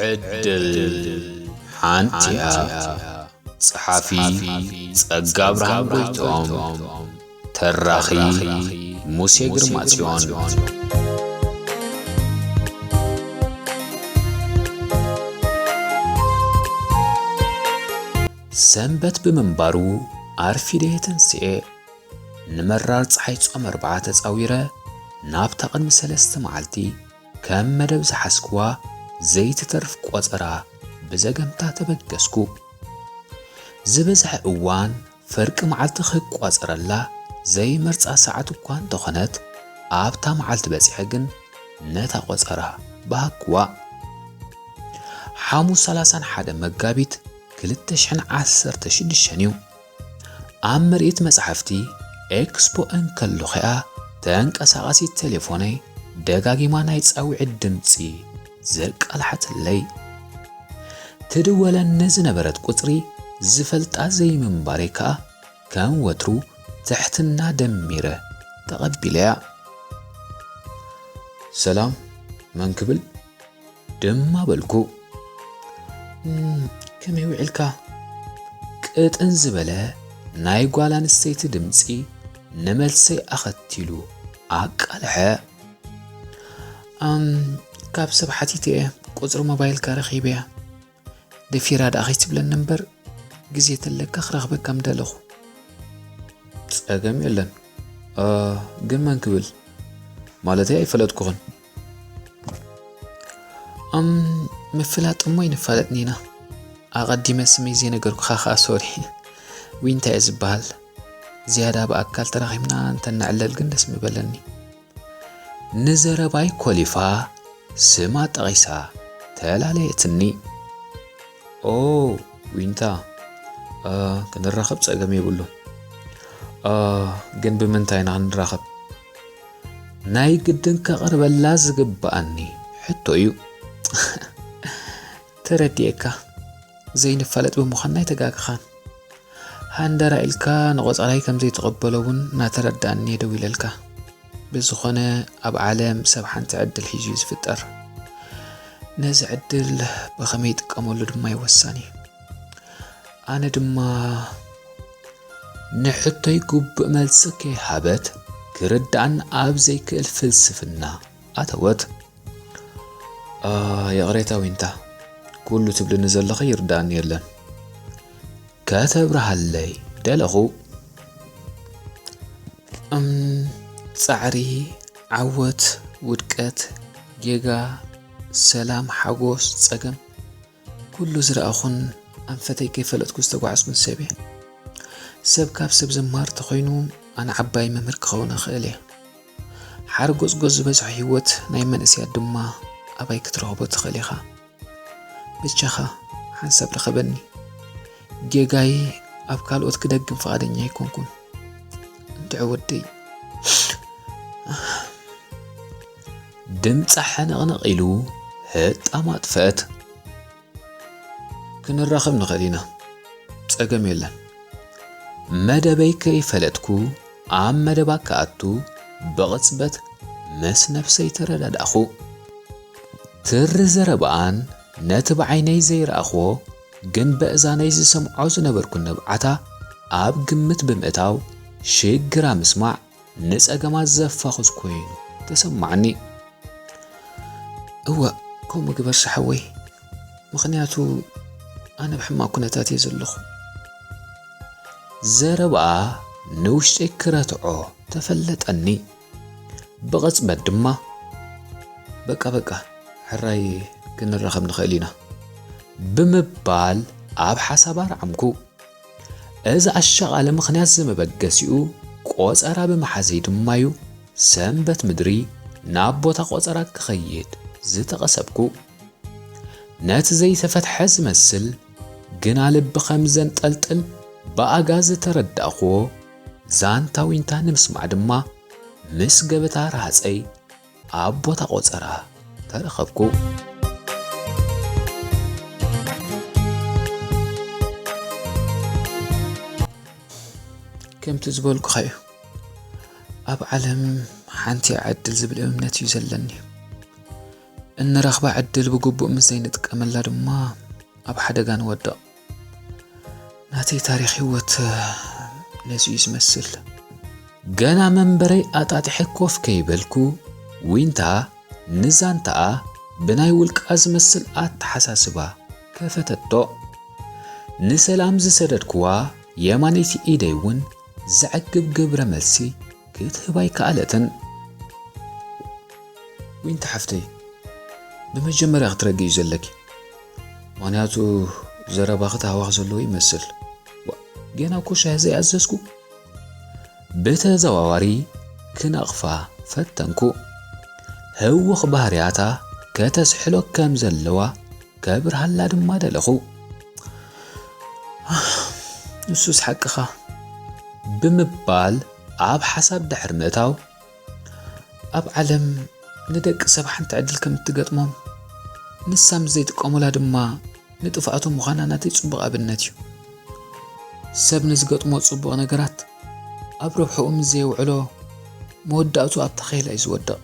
ዕድል ሓንቲ እያ። ጸሓፊ ጸጋ ኣብርሃም ጎይትኦም፣ ተራኺ ሙሴ ግርማጽዮን። ሰንበት ብምንባሩ ኣርፊደ እየ ተንሲኤ። ንመራር ጸሓይ ጾም ኣርብዓ ተጻዊረ ናብታ ቅድሚ ሰለስተ መዓልቲ ከም መደብ ዝሓዝክዋ ዘይትተርፍ ቆጸራ ብዘገምታ ተበገስኩ። ዝበዝሐ እዋን ፍርቂ መዓልቲ ክቋጸረላ ዘይመርጻ ሰዓት እኳ እንተኾነት፣ ኣብታ መዓልቲ በጺሐ ግን ነታ ቆጸራ በሃግክዋ። ሓሙስ ሰላሳን ሓደ መጋቢት ክልተ ሽሕን ዓሰርተ ሽዱሽተን እዩ። ኣብ ምርኢት መጻሕፍቲ ኤክስፖ እንከለኹ'ያ ተንቀሳቓሲት ቴሌፎነይ ደጋጊማ ናይ ጻውዒት ድምጺ ዘቃልሓትለይ። ትድወለኒ ዝነበረት ቁጽሪ ዝፈልጣ ዘይምንባረይ ከኣ ከም ወትሩ ትሕትና ደሚረ ተቐቢለያ። "ሰላም፣ መን ክብል?" ድማ በልኩ። "እም፣ ከመይ ውዒልካ?" ቅጥን ዝበለ ናይ ጓል ኣንስተይቲ ድምጺ ንመልሰይ ኣኸቲሉ ኣቃልሐ። "ኣም፣ ካብ ሰብ ሓቲተ እየ፣ ቁጽሪ ሞባይልካ ረኺበያ። ደፊራ ደኣ ከይትብለኒ እምበር፣ ግዜ ተለካ ክረኽበካ ምደለኹ።" "ጸገም የለን። እ፣ ግን መን ክብል? ማለተይ ኣይፈለጥኩኽን።" "እም፣ ምፍላጥ እሞ ኣይንፋለጥን ኢና። ኣቐዲመ ስመይ ዘይነገርኩኻ ኸኣ ሶሪ። ዊንታ እየ ዝበሃል። ዝያዳ ብኣካል ተራኺብና እንተነዕለል ግን ደስ ምበለኒ።" ንዘረባይ ኮሊፋ ስማ ጠቒሳ ተላለየትኒ። "ኦ፣ ዊንታ፣ እ፣ ክንራኸብ ጸገም የብሉን። እ፣ ግን ብምንታይ ኢና ክንራኸብ?" ናይ ግድን ከቕርበላ ዝግብኣኒ ሕቶ እዩ። "ተረዲኤካ፣ ዘይንፋለጥ ብምዃንና ኣይተጋገኻን። ሃንደራ ኢልካ ንቖጸራይ ከም ዘይትቕበሎ እውን እናተረድኣኒ እየ ደዊለልካ። ብዝኾነ፣ ኣብ ዓለም ሰብ ሓንቲ ዕድል ሒዙ እዩ ዝፍጠር። ነዚ ዕድል ብኸመይ ይጥቀመሉ ድማ እዩ ወሳኒ። ኣነ ድማ" ንሕቶይ ግቡእ መልሲ ከይሃበት፣ ክርድኣኒ ኣብ ዘይክእል ፍልስፍና ኣተወት። "ኣ፣ ይቕሬታ ዊንታ፣ ኩሉ ትብልኒ ዘለኺ ይርድኣኒ የለን።" ከተብርሃለይ ደለኹ። እም፣ ጻዕሪ፣ ዓወት፣ ውድቀት፣ ጌጋ፣ ሰላም፣ ሓጎስ፣ ጸገም፣ ኩሉ ዝረኣኹን ኣንፈተይ ከይፈለጥኩ ዝተጓዕዝኩን ሰብ እየ። ሰብ ካብ ሰብ ዝመሃር ተኾይኑ፣ ኣነ ዓባይ መምህር ክኸውን እኽእል እየ። ሓርጎጽጎጽ ዝበዝሖ ህይወት ናይ መንእሰያት ድማ ኣባይ ክትረኽቦ ትኽእል ኢኻ። በጃኻ ሓንሳብ ርኸበኒ። ጌጋይ ኣብ ካልኦት ክደግም ፍቓደኛ ኣይኮንኩን። እንድዒ ወደይ። ድምጻ ሕንቕንቕ ኢሉ ህጣም ኣጥፍአት። "ክንራኸብ ንኽእል ኢና፣ ጸገም የለን።" መደበይ ከይፈለጥኩ ኣብ መደባ ክኣቱ ብቕጽበት ምስ ነብሰይ ተረዳዳእኹ። ትሪ ዘረባኣን ነቲ ብዓይነይ ዘይረኣኽዎ ግን በእዛነይ ዝሰምዖ ዝነበርኩ ንብዓታ ኣብ ግምት ብምእታው ሽግራ ምስማዕ ንጸገማት ዘፋኹስ ኮይኑ ተሰማዓኒ። "እወ፣ ከምኡ ግበር ዝሓወይ፣ ምኽንያቱ ኣነ ኣብ ሕማቕ ኩነታት እየ ዘለኹ።" ዘረባኣ ንውሽጠይ ክረትዖ ተፈለጠኒ። ብቕጽበት ድማ፣ "በቃ፣ በቃ፣ ሕራይ ክንራኸብ ንኽእል ኢና" ብምባል ኣብ ሓሳብ ኣርዓምኩ። እዚ ኣሻቓሊ ምኽንያት እዚ መበገሲኡ ቆጸራ ብምሓዘይ ድማ'ዩ ሰንበት ምድሪ ናብ ቦታ ቆጸራ ክኸይድ ዝተቐሰብኩ። ነቲ ዘይተፈትሐ ዝመስል ግና ልቢ ከም ዘንጠልጥል ብኣጋ ዝተረዳእኩዎ ዛንታ ዊንታ ንምስማዕ ድማ ምስ ገበታ ረሃጸይ ኣብ ቦታ ቆጸራ ተረኸብኩ። ከምቲ ዝበልኩኻ እዩ፣ ኣብ ዓለም ሓንቲ እያ ዕድል ዝብል እምነት እዩ ዘለኒ። እንረኽባ ዕድል ብግቡእ ምስ ዘይንጥቀመላ ድማ ኣብ ሓደጋ ንወድቕ። ናተይ ታሪኽ ህይወት ነዚ እዩ ዝመስል። ገና መንበረይ ኣጣጢሐ ኮፍ ከይበልኩ፣ ዊንታ ንዛንታኣ ብናይ ውልቃ ዝመስል ኣተሓሳስባ ከፈተቶ። ንሰላም ዝሰደድክዋ የማነይቲ ኢደይ እውን ዘዕግብ ግብረ መልሲ ክትህብ ኣይከኣለትን። ዊንታ ሓፍተይ፣ ብመጀመርያ ክትረግኢ እዩ ዘለኪ። ምኽንያቱ ዘረባኺ ታህዋኽ ዘለዎ ይመስል። ዋ፣ ገና እኮ ሻሂ ዘይኣዘዝኩ። ብተዘዋዋሪ ክነቕፋ ፈተንኩ። ህውኽ ባህርያታ ከተስሕሎ ከም ዘለዋ ከብርሃላ ድማ ደለኹ። ንሱስ ሓቅኻ ብምባል ኣብ ሓሳብ ድሕሪ ምእታው፣ ኣብ ዓለም ንደቂ ሰብ ሓንቲ ዕድል ከም እትገጥሞም፣ ንሳ ምስ ዘይጥቀሙላ ድማ ንጥፍኣቶም ምዃና ናተይ ጽቡቕ ኣብነት እዩ። ሰብ ንዝገጥሞ ጽቡቕ ነገራት ኣብ ረብሕኡ ምስ ዘየውዕሎ፣ መወዳእቱ ኣብታ ኸይላ እዩ ዝወድቕ።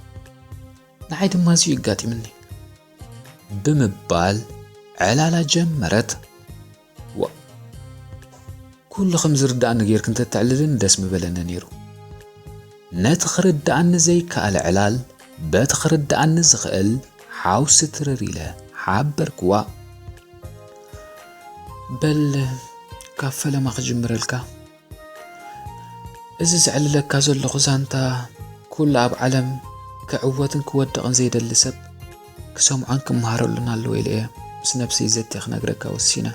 ንዓይ ድማ እዚ እዩ ኣጋጢምኒ ብምባል ዕላላ ጀመረት። ዋ፣ ኩሉ ከም ዝርድኣኒ ጌርኪ እንተተዕልልኒ ደስ ምበለኒ ነይሩ። ነቲ ክርድኣኒ ዘይከኣለ ዕላል በቲ ክርድኣኒ ዝኽእል ሓውሲ ትርር ኢለ ሓበርክዋ። በል፣ ካብ ፈለማ ክጅምረልካ። እዚ ዘዕልለካ ዘለኹ ዛንታ፣ ኩሉ ኣብ ዓለም ክዕወትን ክወድቕን ዘይደሊ ሰብ ክሰምዖን ክመሃረሉን ኣለዎ ኢለ እየ ምስ ነብሰይ ዘትየ ክነግረካ ወሲነ።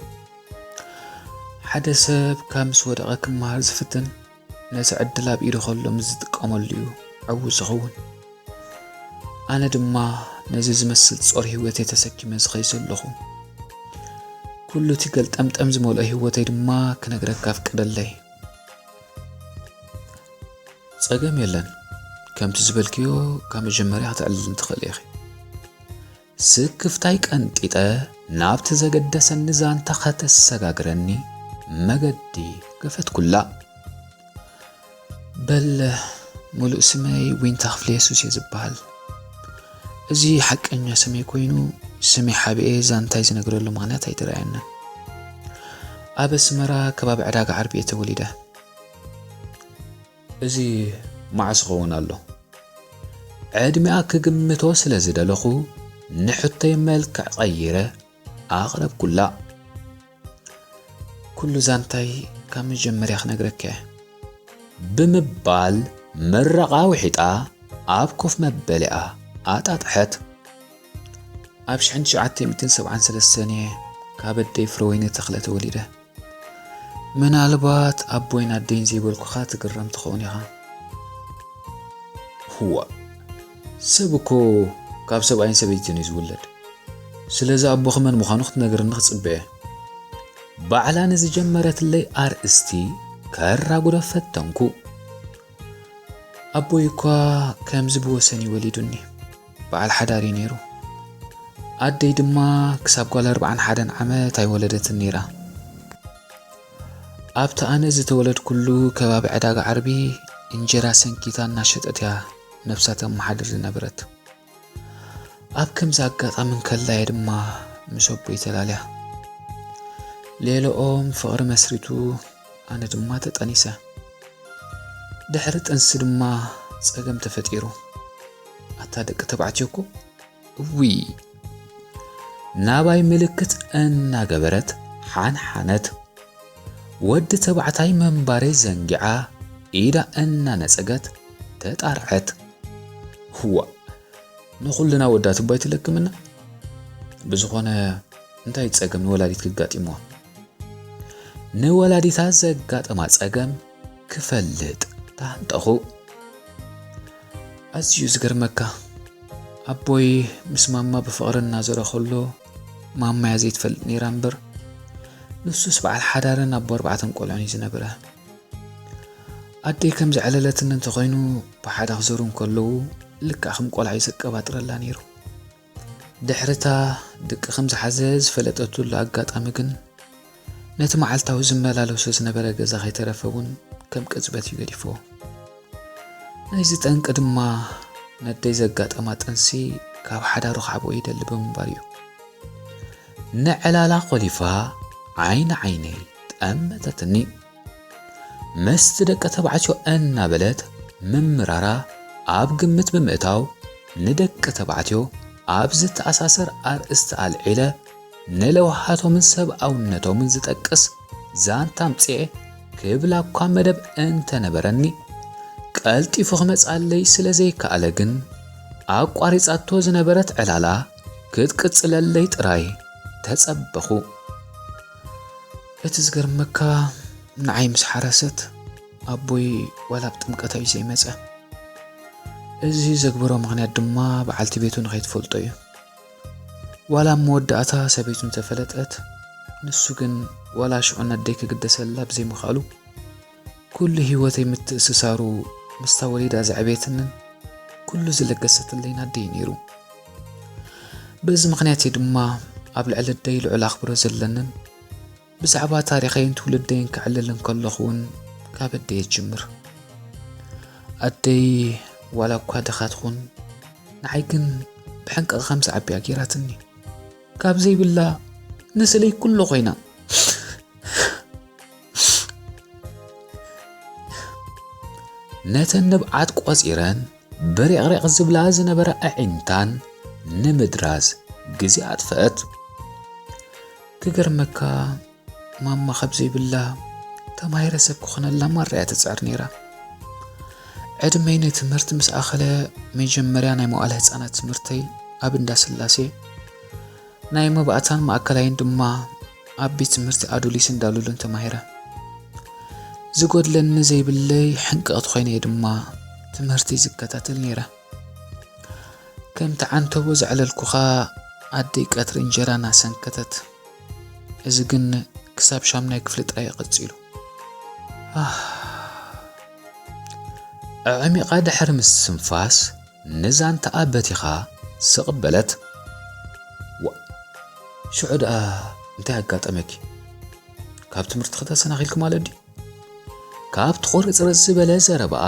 ሓደ ሰብ ካብ ምስ ወደቐ ክመሃር ዝፍትን፣ ነቲ ዕድል ኣብ ኢዱ ከሎ ምስ ዝጥቀመሉ እዩ ዕዉት ዝኸውን። ኣነ ድማ ነዚ ዝመስል ጾር ህይወተይ ተሰኪመ ዝኸይድ ዘለኹ። ኩሉ እቲ ገልጠምጠም ዝመልኦ ህይወተይ ድማ ክነግረካ ኣፍቅደለይ። ጸገም የለን። ከምቲ ዝበልክዮ ካብ መጀመርያ ከተዕልልኒ ትኽእሊ ኢኺ። ስክፍታይ ቀንጢጠ ናብቲ ዘገደሰኒ ዛንታ ከተሰጋግረኒ መገዲ ከፈትኩላ። በል፣ ሙሉእ ስመይ ዊንታ ክፍለ የሱስ እየ ዝበሃል። እዚ ሓቀኛ ስመይ ኮይኑ፣ ስመይ ሓቢኤ ዛንታይ ዝነግረሉ ምኽንያት ኣይተራእየንን። ኣብ ኣስመራ ከባቢ ዕዳጋ ዓርቢ እየ ተወሊደ። እዚ መዓስ ክኸውን ኣሎ? ዕድሚኣ ክግምቶ ስለ ዝደለኹ፣ ንሕቶይ መልክዕ ቀይረ ኣቕረብኩላ። ኩሉ ዛንታይ ካብ መጀመርያ ክነግረካ እየ። ብምባል ምረቓ ውሒጣ ኣብ ኮፍ መበሊኣ ኣጣጥሐት። ኣብ ሽሕን ትሽዓተ ሚእትን ሰብዓን ሰለስተን እየ ካብ ኣደይ ፍረወይኒ ተኽለ ተወሊደ። ምናልባት ኣቦይን ኣደይን ዘይበልኩኻ ትግረም ትኸውን ኢኻ። እዋ፣ ሰብ እኮ ካብ ሰብኣይን ሰበይትን እዩ ዝውለድ። ስለዚ ኣቦኺ መን ምዃኑ ክትነግርኒ ክጽበ እየ። ባዕላ ንዝጀመረትለይ ኣርእስቲ ከራጉዶ ፈተንኩ። ኣቦይ እኳ ከምዚ ብወሰን እዩ ወሊዱኒ። በዓል ሓዳር እዩ ነይሩ። ኣደይ ድማ ክሳብ ጓል ኣርብዓን ሓደን ዓመት ኣይወለደትን ነይራ። ኣብቲ ኣነ ዝተወለድኩሉ ከባቢ ዕዳጋ ዓርቢ እንጀራ ሰንኪታ እናሸጠት እያ ነብሳ ተመሓድር ዝነበረት። ኣብ ከምዚ ኣጋጣሚ እንከላ እየ ድማ ምስ ኣቦይ ተላልያ። ሌሎኦም ፍቕሪ መስሪቱ፣ ኣነ ድማ ተጠኒሰ። ድሕሪ ጥንሲ ድማ ጸገም ተፈጢሩ። ኣታ ደቂ ተባዕትዮ እኮ፣ እውይ! ናባይ ምልክት እናገበረት ሓንሓነት። ወዲ ተባዕታይ ምንባረይ ዘንጊዓ ኢዳ እናነጸገት ተጣርዐት። እዋ! ንኹልና ወዳት እባ ኣይትለክምና። ብዝኾነ፣ እንታይ ጸገም ንወላዲት ከጋጢምዋ? ንወላዲታ ዘጋጠማ ጸገም ክፈልጥ ተሃንጠኹ። ኣዝዩ ዝገርመካ፣ ኣቦይ ምስ ማማ ብፍቕሪ እናዞረ ከሎ፣ ማማያ ዘይትፈልጥ ነይራ እምበር፣ ንሱስ በዓል ሓዳርን ኣቦ ኣርባዕተን ቆልዑን እዩ ዝነበረ። ኣደይ ከም ዘዕለለትኒ እንተኾይኑ፣ ብሓደ ክዞሩ እንከለዉ፣ ልክዕ ከም ቆልዓ እዩ ዘቀባጥረላ ነይሩ። ድሕርታ ድቂ ከም ዝሓዘ ዝፈለጠትሉ ኣጋጣሚ ግን፣ ነቲ መዓልታዊ ዝመላለሶ ዝነበረ ገዛ ከይተረፈ እውን ከም ቅጽበት እዩ ገዲፍዎ። ናይዚ ጠንቂ ድማ፣ ነደይ ዘጋጠማ ጥንሲ ካብ ሓዳሩ ክዓብኦ ይደሊ ብምንባር እዩ። ንዕላላ ኮሊፋ ዓይኒ ዓይነይ ጠመተትኒ። ምስቲ ደቂ ተባዕትዮ እናበለት ምምራራ ኣብ ግምት ብምእታው፣ ንደቂ ተባዕትዮ ኣብ ዝተኣሳሰር ኣርእስቲ ኣልዒለ፣ ንለውሃቶምን ሰብኣውነቶምን ዝጠቅስ ዛንታ ኣምጽኤ ክብላ እኳ መደብ እንተነበረኒ፣ ቀልጢፉ ክመጻለይ ስለ ዘይከኣለ ግን፣ ኣቋሪጻቶ ዝነበረት ዕላላ ክትቅጽለለይ ጥራይ ተጸበኹ። እቲ ዝገርመካ፣ ንዓይ ምስ ሓረሰት፣ ኣቦይ ዋላ ኣብ ጥምቀት እዩ ዘይመጸ። እዚ ዘግበሮ ምኽንያት ድማ በዓልቲ ቤቱ ንኸይትፈልጦ እዩ። ዋላ ኣብ መወዳእታ ሰበይቱ እንተፈለጠት፣ ንሱ ግን ዋላ ሽዑ ነደይ ክግደሰላ ብዘይምኽኣሉ፣ ኩሉ ህይወተይ ምትእስሳሩ ምስታ ወሊዳ ዘዕበየትንን ኩሉ ዝለገሰትለይን ኣደይ ነይሩ። በዚ ምኽንያት እዩ ድማ ኣብ ልዕሊ ኣደይ ልዑል ኣኽብሮት ዘለንን ብዛዕባ ታሪኸይን ትውልደይን ከዕልል እንከለኹ እውን ካብ ኣደይ እጅምር። ኣደይ ዋላ እኳ ድኻ ትኹን፣ ንዓይ ግን ብሕንቀቕ ከም ዝዓብያ ገይራትኒ። ካብ ዘይብላ ንስለይ ኩሉ ኮይና። ነተን ንብዓት ቆጺረን ብሬቕሬቕ ዝብላ ዝነበራ ኣዒንታን ንምድራዝ ግዜ ኣጥፈአት። ክገርመካ፣ ማማ ካብ ዘይብላ ተማሂረ ሰብ ክኾነላ ማራ እያ ትጽዕር ነይራ። ዕድመይ ንትምህርቲ ምስ ኣኸለ፣ መጀመርያ ናይ መዋእለ ህጻናት ትምህርተይ ኣብ እንዳ ስላሴ፣ ናይ መባእታን ማእከላይን ድማ ኣብ ቤት ትምህርቲ ኣዱሊስ እንዳሉሉን ተማሂረ። ዝጎድለኒ ዘይብለይ ሕንቅቕቲ ኮይነ እየ ድማ ትምህርቲ ዝከታተል ነይረ። ከምቲ ዓንተቦ ዘዕለልኩኻ፣ ኣደይ ቀትሪ እንጀራ እናሰንከተት፣ እዚ ግን ክሳብ ሻምናይ ክፍሊ ጥራይ እዩ ቀጺሉ። ኣህ። ኣዕሚቓ ድሕሪ ምስትንፋስ፣ ንዛንታኣ በቲኻ ስቕ በለት። ዋ፣ ሽዑ ደኣ እንታይ ኣጋጠመኪ? ካብ ትምህርትኺ ተሰናኺልኪ ማለት ድዩ? ካብቲ ቁርጽርጽ ዝበለ ዘረባኣ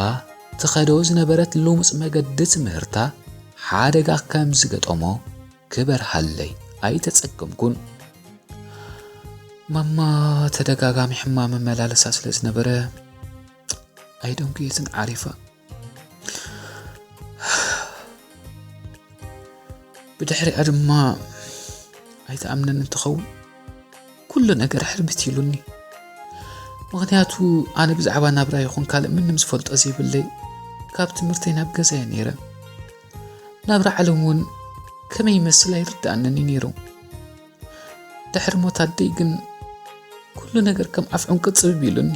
ትኸዶ ዝነበረት ልሙጽ መገዲ ትምህርታ ሓደጋ ከም ዝገጠሞ ክበርሃለይ ኣይተጸገምኩን። ማማ ተደጋጋሚ ሕማም መመላለሳ ስለ ዝነበረ ኣይደንጉየትን ዓሪፋ። ብድሕሪኣ ድማ ኣይትኣምነንን ትኸውን፣ ኩሉ ነገር ሕርብት ኢሉኒ። ምኽንያቱ ኣነ ብዛዕባ ናብራ ይኹን ካልእ ምንም ዝፈልጦ ዘይብለይ፣ ካብ ትምህርተይ ናብ ገዛየ ነይረ። ናብራ ዓለም እውን ከመይ ይመስል ኣይርድኣንን እዩ ነይሩ። ድሕሪ ሞት ኣደይ ግን ኩሉ ነገር ከም ኣፍ ዑንቂ ጽብብ ኢሉኒ።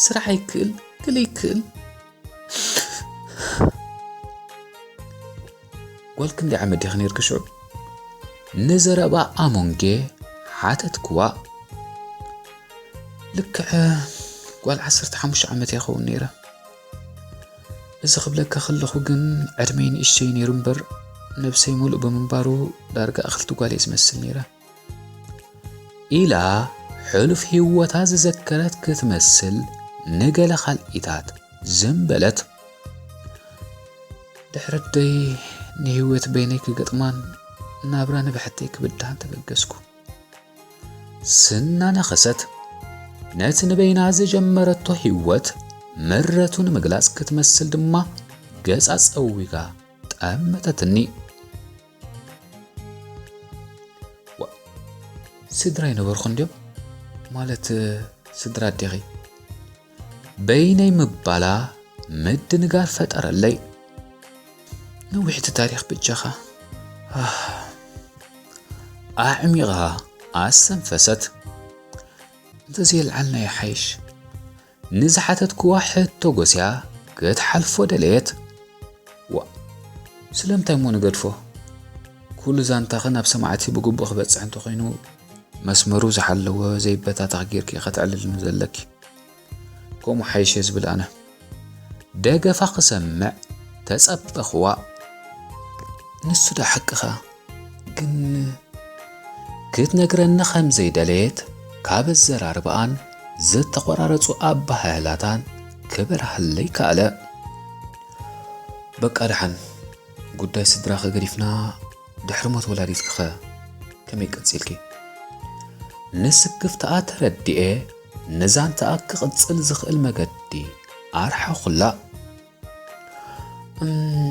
ስራሕ ኣይክእል፣ ገለ ይክእል። ጓል ክንደይ ዓመት ዲኺ ነይርኪ ሽዑ? ንዘረባ ኣሞንጌ ሓተትክዋ። ልክዕ ጓል ዓሰርተ ሓሙሽተ ዓመት እየ ክኸውን ነይረ። እዚ ክብለካ ከለኹ ግን ዕድመይ ንእሽተይ ነይሩ እምበር፣ ነብሰይ ሙሉእ ብምንባሩ ዳርጋ እኽልቲ ጓል እየ ዝመስል ነይረ። ኢላ ሕሉፍ ህይወታ ዝዘከረት ክትመስል ንገለ ካልኢታት ዝም በለት። ድሕሪ ኣደይ ንህይወት በይነይ ክገጥማን ናብራ ንብሕተይ ክብድሃን ተበገስኩ። ስና ነኸሰት። ነቲ ንበይና ዝጀመረቶ ህይወት ምረቱ ንምግላጽ ክትመስል ድማ ገጻ ጸዊጋ ጠመተትኒ። ዋ፣ ስድራ ይነበርኹ እንድዮም? ማለት ስድራ ኣዴኺ? በይነይ ምባላ ምድንጋር ፈጠረለይ። ነዊሕቲ ታሪኽ በጃኻ። ኣህ። ኣዕሚቓ ኣስተንፈሰት። እንተዘየልዓልናዮ ሓይሽ። ንዝሓተትክዋ ሕቶ ጎስያ ክትሓልፎ ደለየት። ዋ፣ ስለምንታይ እሞ ንገድፎ? ኩሉ ዛንታኺ ናብ ሰማዕቲ ብግቡእ ክበጽሕ እንተኾይኑ፣ መስመሩ ዝሓለወ ዘይበታተኽ ጌርኪ ኢኺ ከተዕልልኒ ዘለኪ። ከምኡ ሓይሽ እየ ዝብል ኣነ። ደገፋ ክሰምዕ ተጸበኽዋ። ንሱ ደኣ ሓቅኻ፣ ግን ክትነግረኒ ከም ዘይደለየት ካብ ኣዘራርባኣን ዝተቖራረጹ ኣበሃህላታን ክበርሃለይ ከኣለ። በቃ ደሓን፣ ጉዳይ ስድራኸ ገዲፍና ድሕሪ ሞት ወላዲትኪኸ ከመይ ቀጺልኪ? ንስክፍታኣ ተረዲኤ ንዛንታኣ ክቕጽል ዝኽእል መገዲ ኣርሓኹላ። እም፣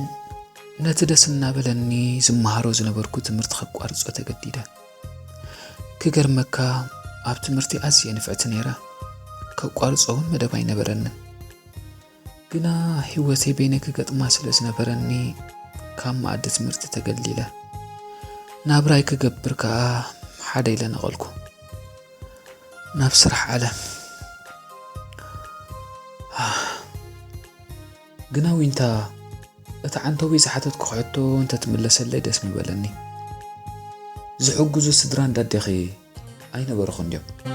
ነቲ ደስ እናበለኒ ዝመሃሮ ዝነበርኩ ትምህርቲ ከቋርጾ ተገዲደ። ክገርመካ፣ ኣብ ትምህርቲ ኣዝየ ንፍዕቲ ነይረ። ከቋርጾ እውን መደብ ኣይነበረንን። ግና ህይወተይ በይነ ክገጥማ ስለ ዝነበረኒ ካብ መኣዲ ትምህርቲ ተገሊለ። ናብራይ ክገብር ከኣ ሓደ ኢለ ነቐልኩ። ናብ ስራሕ ዓለም። ግና ዊንታ፣ እቲ ዓንተቦይ ዝሓተትኩ ሕቶ እንተትምለሰለይ ደስ ምበለኒ። ዝሕግዙ ስድራ እንዳዴኺ ኣይነበርኹን ድዮም?